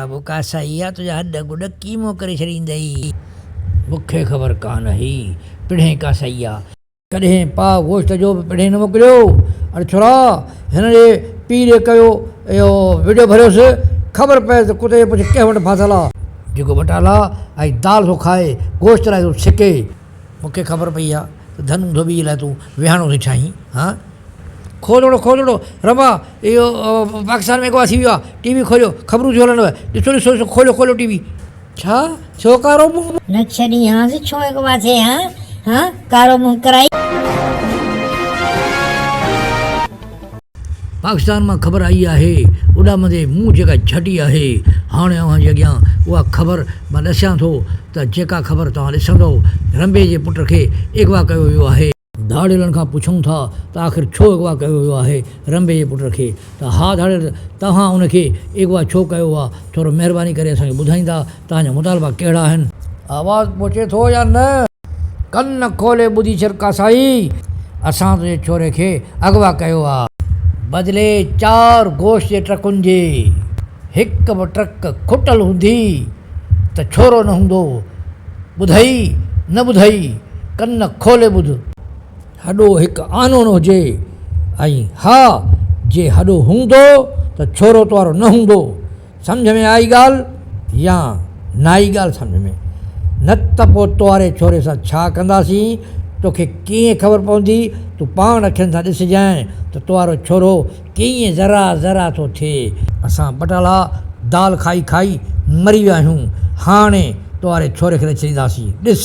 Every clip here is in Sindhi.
بابو ڪاسائي آ، تنهنجا هڏ گڏ قيمو ڪري ڇڏيندئي. مون کي خبر ڪانه هئي، پڻهين ڪاسائي آ. ڪڏهن پاء گوشت جو به پڻهين نه موڪليو. اڙي ڇورا، هن جي پيء ڏي ڪيو اهو وڊيو ڀريوس، خبر پئيس ته ڪتي جي پڇ ڪنهن وٽ ڦاٿل آ. جيڪو ٻٽالا ۽ دال ٿو کائي، گوشت لاء ٿو سڪي. مون کي خبر پئي آ ته ڌنو ڌوٻيء لاء تون ويهاڻو ٿي ٺاهين، هان؟ کوجڙو کوجڙو، رما، اهو پاڪستان ۾ اغوا ٿي ويو آ، ٽي وي کوليو، خبرون ٿيون هلنو، ڏسو ڏسو ڏسو، کوليو کوليو ٽي وي. ڇا ٿيو ڪارو منهن؟ نه ڇڏيانس، ڇو اغوا ٿئي ها، هان، ڪارو منهن ڪرائي. پاڪستان مان خبر آئي آهي، اڏامندي مون جيڪا جهٽي آهي، هاڻي اوهان جي اڳيان اها خبر مان ڏسيان ٿو ته جيڪا خبر توهان ڏسندؤ، رنبي جي پٽ کي اغوا ڪيو ويو آهي. ڌاڙيلن کان پڇون ٿا ته آخر ڇو اغوا ڪيو ويو آهي رنبي جي پٽ کي ته ها ڌاڙيل توهان ان کي اغوا ڇو ڪيو آ ٿورو مهرباني ڪري اسان کي ٻڌائيندا توهان جا مطالبا ڪهڙا آهن. آواز پهچي ٿو يا نه؟ ڪن کولي ٻڌي ڇڏ ڪاسائي اسان تنهنجي ڇوري کي اغوا ڪيو آ. بدلي چار گوشت جي ٽرڪن جي هڪ به ٽرڪ کٽل هوندي ته ڇورو نه هوندو. ٻڌئي نه ٻڌئي، ڪن کولي ٻڌ. هڏو هڪ آنو نه هجي ۽ ها جي هڏو هوندو ته ڇورو توارو نه هوندو. سمجهه ۾ آئي ڳالهه يا نه آئي ڳالهه سمجهه ۾؟ نه ته پوء تواري ڇوري سان ڇا ڪنداسين، توکي ڪيئن خبر پوندي، تون پاڻ اکين سان ڏسجانء ته توارو ڇورو ڪيئن ذرا ذرا ٿو ٿئي. اسان ٻٽالا دال کائي کائي مري ويا آهيون، هاڻي تواري ڇوري کي نه ڇڏينداسين، ڏس!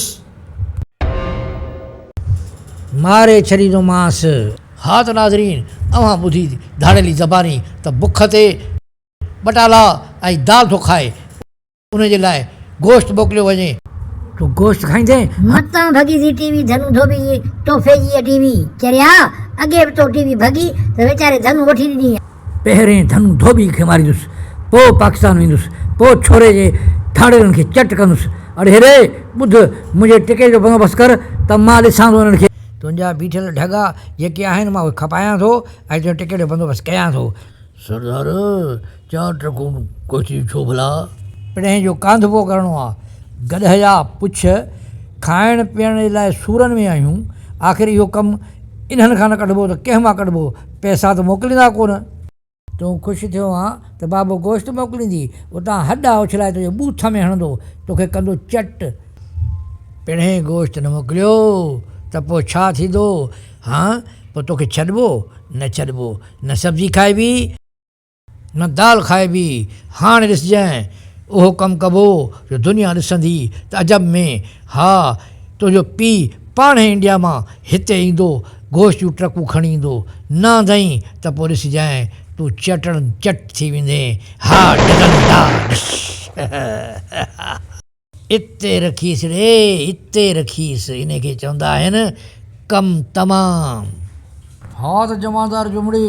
ماري ڇڏيندومانس. ها ته ناظرين! اوهان ٻڌي ڌاڙيلي زباني ته بک تي ٻٽالا ۽ دال ٿو کائي. ان جي لاء گوشت موڪليو وڃي. تون گوشت کائيندين؟ متان ڀڳي ٿي ٽي وي ڌنو ڌوٻي جي تحفي جي اها ٽي وي. چريا! اڳي به تو ٽي وي ڀڳي ته ويچاري ڌنو وٺي ڏني. پهرين ڌنو ڌوٻي کي ماريندس، پوء پاڪستان ويندس، پوء ڇوري جي ڌاڙيلن کي چٽ ڪندس. اڙي هيڏي ٻڌ، منهنجي ٽڪيٽ جو بندوبست ڪر ته مان ڏسان ٿو انهن کي. تنهنجا بيٺل ڍڳا جيڪي آهن مان اهي کپايان ٿو ۽ تنهنجي ٽڪيٽ جو بندوبست ڪيان ٿو. سردار، چار ٽرڪون ڪوچي جون ڇو ڀلا؟ پڻهين جو ڪانڌپو ڪرڻو آ. گڏهه جا پڇ، کائڻ پيئڻ جي لاء سورن ۾ آهيون. آخر اهو ڪم انهن کان نه ڪڍبو ته ڪنهن مان ڪڍبو؟ پئسا ته موڪليندا ڪونه. تون خوش ٿيو هان ته بابو گوشت موڪليندي، اتان هڏا اڇلائي تنهنجي ٻوٿ ۾ هڻندو، توکي ڪندو چٽ. پڻهين گوشت نه موڪليو ته پوء ڇا ٿيندو؟ هان، پوء توکي ڇڏبو؟ نه ڇڏبو. نه سبزي کائبي، نه دال کائبي، هاڻ ڏسجانء اهو ڪم ڪبو جو دنيا ڏسندي ته عجب ۾، ها تنهنجو پيء پاڻهي انڊيا مان هتي ايندو، گوشت جون ٽرڪون کڻي ايندو، نه آندائين ته پوء ڏسجانء تون چٽڻ چٽ ٿي ويندين، ها ڊڄندا ڏس. اتي رکيس ڙي، اتي رکيس، انهي کي چوندا آهن ڪم تمام. ها ته جمعدار جمڙي،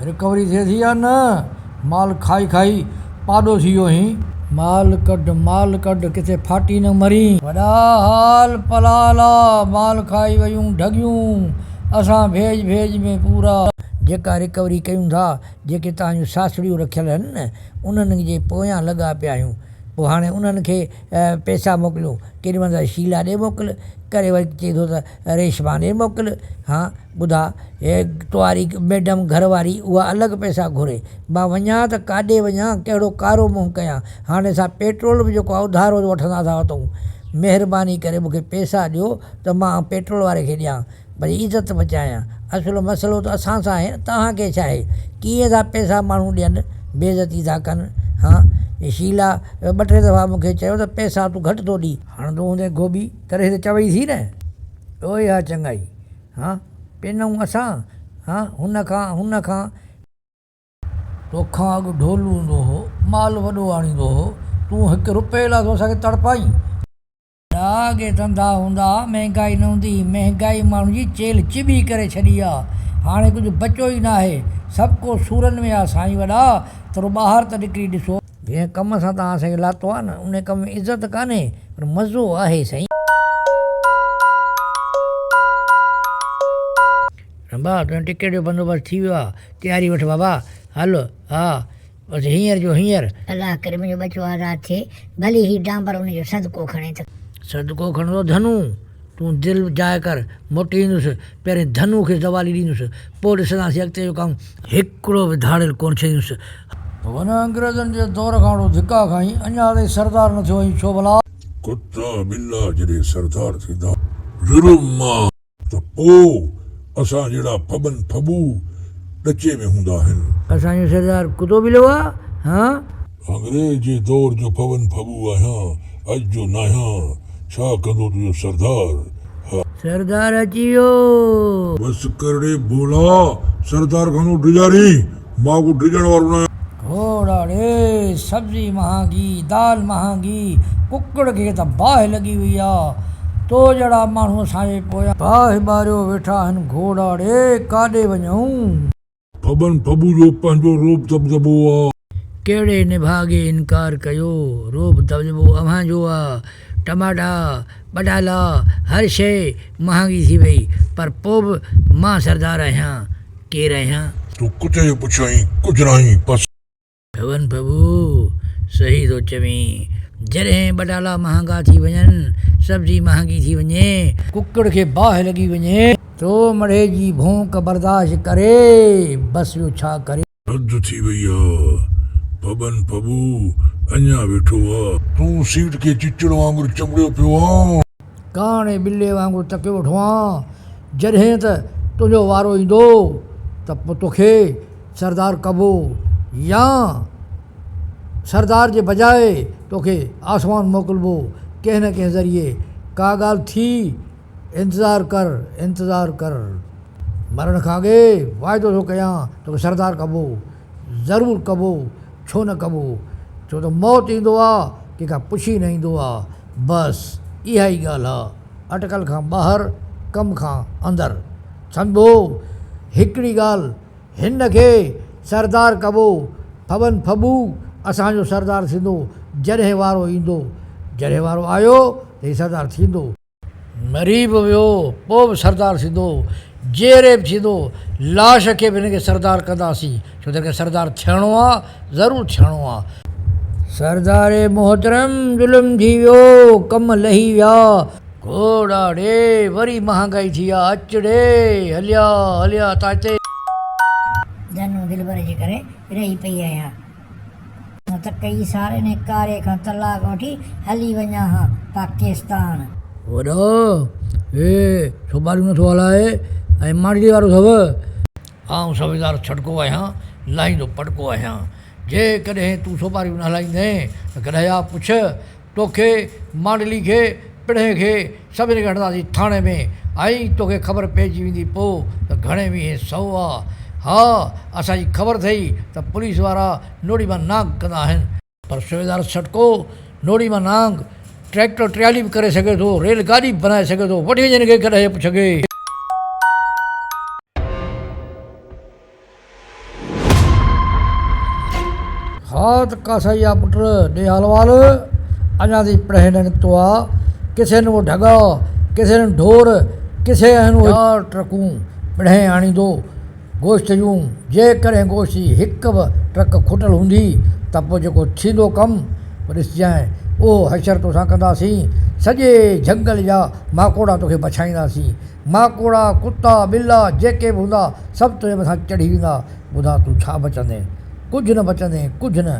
رڪوري ٿئي ٿي يا نه؟ مال کائي کائي پاڏو ٿي ويو هين. مال ڪڍ، مال ڪڍ، ڪٿي ڦاٽي نه مرين. وڏا حال پلال آ، مال کائي ويون ڍڳيون، اسان ڀيڄ ڀيڄ ۾ پورا. جيڪا رڪوري ڪيون ٿا، جيڪي توهان جون ساسڙيون رکيل آهن نه، انهن جي پويان لڳا پيا آهيون. پوء هاڻي انهن کي پئسا موڪليون، ڪيڏي مهل ته شيلا ڏي موڪل، ڪري وري چئي ٿو ته ريشما ڏي موڪل، هان ٻڌاء هي تواري ميڊم گهر واري اها الڳ پئسا گهري، مان وڃان ته ڪاڏي وڃان، ڪهڙو ڪارو منهن ڪيان، هاڻي اسان پيٽرول به جيڪو آهي اڌارو وٺندا ٿا وتون، مهرباني ڪري مون کي پئسا ڏيو ته مان پيٽرول واري کي ڏيان. ڀلي عزت بچايان. اصل مسئلو ته اسان سان آهي نه توهان کي ڇا آهي. ڪيئن ٿا پئسا ماڻهو ڏين بي عزتي ٿا ڪن. هان شيلا ٻه ٽي دفعا مون کي چيو ته پئسا تون گهٽ ٿو ڏين. هڻندو هوندين گوبي تڏهن ته چوي ٿي نه. اوئي ها چڱائي. هان پنئون اسان هان هن کان هن کان. توکان اڳ ڍول هوندو هو مال وڏو آڻيندو هو تون هڪ رپئي لاء ٿو اسان کي تڙپائين. اڳي ڌنڌا هوندا ها، مهنگائي نه هوندي هئي، مهنگائي ماڻهن جي چيلهه چٻي ڪري ڇڏي آ، هاڻي ڪجهه بچيو ئي ناهي، سڀ ڪو سورن ۾ آ، سائين وڏا ٿورو ٻاهر ته نڪري ڏسو. جنهن ڪم سان توهان اسان کي لاتو آ نه، انهي ڪم ۾ عزت ڪانهي پر مزو آهي سائين. رنڀا تنهنجو ٽڪيٽ جو بندوبست ٿي ويو آ، تياري وٺ بابا، هل ها. بس هينئر جو هينئر. الله ڪري منهنجو ٻچو آزاد ٿئي، ڀلي هي ڊانبر ان جو صدقو کڻي ته. صدقو کڻندو ڌنو، تون دل جاء ڪر، موٽي ايندس، پهرين ڌنو کي زوالي ڏيندس، پوء ڏسنداسين اڳتي جو ڪم. هڪڙو به ڌاڙيل ڪونه ڇڏيندس. هن انگريزن جي دور کان وٺو ڌڪا کائين، اڃا تائين سردار نه ٿيو آهين، ڇو ڀلا؟ ڪتا ٻلا جڏهن سردار ٿيندا ظلم مان. ته پوء اسان جهڙا ڦٻن ڦٻو ڏچي ۾ هوندا آهن. اسان جو سردار ڪتو ٻلو آ، هان؟ انگريز جي دور جو ڦٻن ڦٻو آهيان، اڄ جو ناهيان، ڇا ڪندو تنهنجو سردار؟ ها. سردار اچي ويو. بس ڪر ڙي ڀولا، سردار کان ٿو ڊڄارين، مان ڪو ڊڄڻ وارو ناهيان. گهوڙا ڙي، سبزي مهانگي، دال مهانگي، ڪڪڙ کي ته باهه لڳي وئي آ، تو جهڙا ماڻهو اسان جي پويان. باهه ٻاريو ويٺا آهن، گهوڙا ڙي، ڪاڏي وڃون؟ ڦٻن ڦٻو جو پنهنجو رعب دٻدٻو آ. ڪهڙي نڀاڳي انڪار ڪيو، رعب دٻدٻو اوهان جو آ. ٽماٽا، ٻٽالا، هر شيء مهانگي ٿي وئي، پر پوء به مان سردار آهيان، ڪير آهيان؟ تون ڪتي جو پڇيائين، ڪجهه ناهين، بس. ڀون ڀڀو، صحيح ٿو چوين. جڏهن ٻٽالا مهانگا ٿي وڃن، سبزي مهانگي ٿي وڃي. ڪڪڙ کي باهه لڳي وڃي. تو مڙهي جي ڀونڪ برداشت ڪري، بس ٻيو ڇا ڪري. حد ٿي وئي آ. ڀٻن ڀڀو اڃا ويٺو آ. تون سيٽ کي چچڙ وانگر چنبڙيو پيو آن. ڪاڻي ٻلي وانگر تڪيو ويٺو آن. جڏهن ته تنهنجو وارو ايندو ته پوء توکي سردار ڪبو يا سردار جي بجاء توکي آسمان موڪلبو ڪنهن نه ڪنهن ذريعي. ڪا ڳالهه ٿي انتظار ڪر، انتظار ڪر. مرڻ کان اڳي واعدو ٿو ڪيان توکي سردار ڪبو، ضرور ڪبو، ڇو نه ڪبو، ڇو ته موت ايندو آ ڪنهن کان پڇي نه ايندو آ، بس اها ئي ڳالهه آ، اٽڪل کان ٻاهر ڪم کان اندر. سمجهبو هڪڙي ڳالهه هن کي سردار ڪبو، ڦٻن ڦٻو اسان جو سردار ٿيندو، جڏهن وارو ايندو، جڏهن وارو آيو ته هي سردار ٿيندو. مري به ويو پوء به سردار ٿيندو، جيئري به ٿيندو، لاش کي به هن کي سردار ڪنداسين، ڇو ته هن کي سردار ٿيڻو آ، ضرور ٿيڻو آ. سردار محترم ظلم ٿي ويو، ڪم لهي ويا. گهوڙا ڙي وري مهانگائي ٿي آ، اچ ڙي هليا هليا تان هتي. ڌنو دلبر جي ڪري رهي پئي آهيان. نه ته ڪئي سال انهي ڪاري کان طلاق وٺي هلي وڃان ها پاڪستان. وڏا هي سوٻاريون نٿو هلائي ۽ مانڊلي وارو اٿو. آئون سويدار ڇٽڪو آهيان، لاهيندو پٽڪو آهيان. جيڪڏهن تون سوٻاريون نه هلائيندين ته گڏهيا پڇ، توکي، مانڊلي کي، پڻهين کي، سڀني کي هڻنداسين ٿاڻي ۾ ۽ توکي خبر پئجي ويندي پوء ته گهڻي ويهين سئو آ. ها، اسان جي خبر اٿئي ته پوليس وارا نوڙي مان نانگ ڪندا آهن. پر صوبيدار سٽڪو نوڙي مان نانگ، ٽريڪٽر ٽرالي به ڪري سگهي ٿو، ريل گاڏي به بنائي سگهي ٿو، وٺي وڃ هن کي گڏهه جي پڇ کي. ها ته ڪاسائي آ پٽ، ڏي حال احوال، اڃا تائين پڙهين نه نڪتو آ، ڪٿي آهن اهي ڍڳا، ڪٿي آهن ڍور، ڪٿي آهن اهي چار ٽرڪون پڙهين آڻيندو گوشت جون، جيڪڏهن گوشت جي هڪ به ٽرڪ کٽل هوندي ته پوء جيڪو ٿيندو ڪم، پوء ڏسجانء، اهو حشر توسان ڪنداسين، سڄي جهنگل جا ماڪوڙا توکي بڇائينداسين. ماڪوڙا، ڪتا، ٻلا جيڪي به هوندا سڀ تنهنجي مٿان چڙهي ويندا. ٻڌاء تون ڇا بچندين؟ ڪجهه نه بچندين، ڪجهه نه.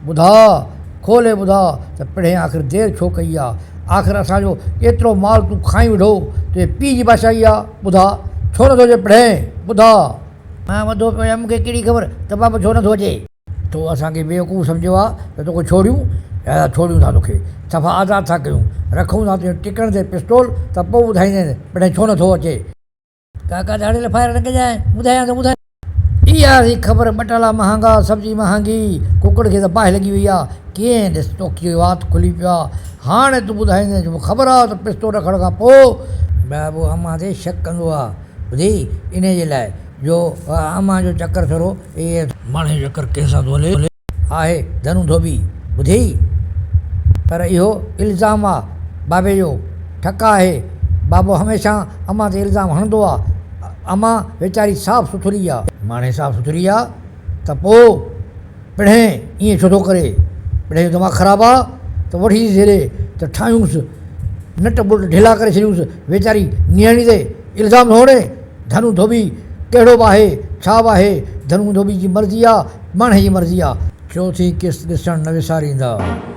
ٻڌاء، کولي ٻڌاء ته پڻهين آخر دير ڇو ڪئي آ؟ آخر اسان جو ايترو مال تون کائين وڌو، تنهنجي پيء جي بادشاهي آ؟ ٻڌاء، ڇو نٿو اچي پڻهين؟ ٻڌاء. مان وڌو پيو آهيان، مون کي ڪهڙي خبر ته بابو ڇو نٿو اچي؟ تو اسان کي بيوقوف سمجهيو آ ته توکي ڇوڙيون؟ يا ڇوڙيون ٿا توکي، صفا آزاد ٿا ڪيون، رکون ٿا تنهنجي ٽڪڻ تي پستول ته پوء ٻڌائيندين پڻهين ڇو نٿو اچي؟ ڪاڪا ڌاڙيل فائر نه ڪجانء، ٻڌايان ٿو ٻڌايان. اها ٿي خبر ٻٽالا مهانگا، سبزي مهانگي، ڪڪڙ کي ته باهه لڳي وئي آ، ڪيئن ڏس توکي وات کلي پيو آ، هاڻي تون ٻڌائيندين جو مون خبر آ ته پستول رکڻ کان پوء. بابو امان تي شڪ ڪندو آ، ٻڌئي، انهيء جي لاء جو امان جو چڪر ٿورو ايئن. ماڻهي جو چڪر ڪنهن سان ٿو هلي؟ آهي ڌنو ڌوٻي، ٻڌئي؟ پر اهو الزام آ بابي جو، ٺڪ آهي. بابو هميشه امان تي الزام هڻندو آ. امان ويچاري صاف سٿري آ. ماڻهي صاف سٿري آ ته پوء. پڻهين ائين ڇو ٿو ڪري؟ پڻهين جو دماغ خراب آ ته وٺي زيري ته ٺاهيونس، نٽ بولٽ ڍلا ڪري ڇڏيونس، ويچاري نياڻي تي الزام ٿو هڻي، ڌنو ڌوٻي ڪهڙو به آهي، ڇا به آهي، ڌنو ڌوٻي جي مرضي آ، ماڻهي جي مرضي آ. چوٿين قسط ڏسڻ نه وساريندا.